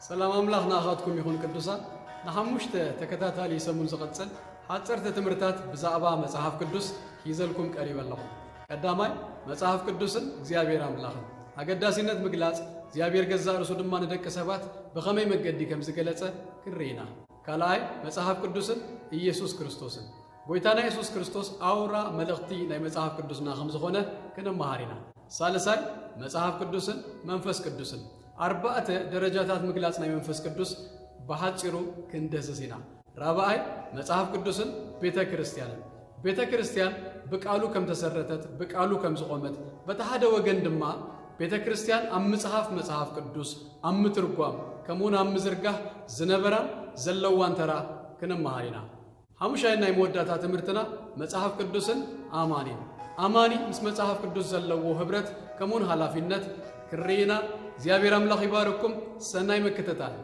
ሰላም ኣምላኽ ንኣኻትኩም ይኹን ቅዱሳን። ንሓሙሽተ ተከታታሊ ሰሙን ዝቐጽል ሓጸርቲ ትምህርታት ብዛዕባ መጽሓፍ ቅዱስ ሒዘልኩም ቀሪበ ኣለኹ። ቀዳማይ፣ መጽሓፍ ቅዱስን እግዚኣብሔር ኣምላኽን ኣገዳሲነት ምግላጽ፣ እግዚኣብሔር ገዛእ ርእሱ ድማ ንደቂ ሰባት ብኸመይ መገዲ ከም ዝገለጸ ክንርኢ ኢና። ካልኣይ፣ መጽሓፍ ቅዱስን ኢየሱስ ክርስቶስን። ጎይታና የሱስ ክርስቶስ ኣውራ መልእኽቲ ናይ መጽሓፍ ቅዱስና ከም ዝኾነ ክንመሃር ኢና። ሳልሳይ፣ መጽሓፍ ቅዱስን መንፈስ ቅዱስን። ኣርባዕተ ደረጃታት ምግላጽ ናይ መንፈስ ቅዱስ ብሓጺሩ ክንደስስ ኢና። ራብኣይ፣ መጽሓፍ ቅዱስን ቤተ ክርስቲያንን። ቤተ ክርስቲያን ብቃሉ ከም ተሰረተት፣ ብቃሉ ከም ዝቖመት፣ በቲ ሓደ ወገን ድማ ቤተ ክርስቲያን ኣብ ምጽሓፍ መጽሓፍ ቅዱስ፣ ኣብ ምትርጓም፣ ከምኡውን ኣብ ምዝርጋሕ ዝነበራን ዘለዋን ተራ ክንመሃር ኢና። ሓሙሻይ ናይ መወዳእታ ትምህርትና መጽሓፍ ቅዱስን ኣማኒን። ኣማኒ ምስ መጽሓፍ ቅዱስ ዘለዎ ህብረት ከምኡውን ሃላፊነት ክንርኢ ኢና። እግዚኣብሔር ኣምላኽ ይባርኩም። ሰናይ ምክትታል።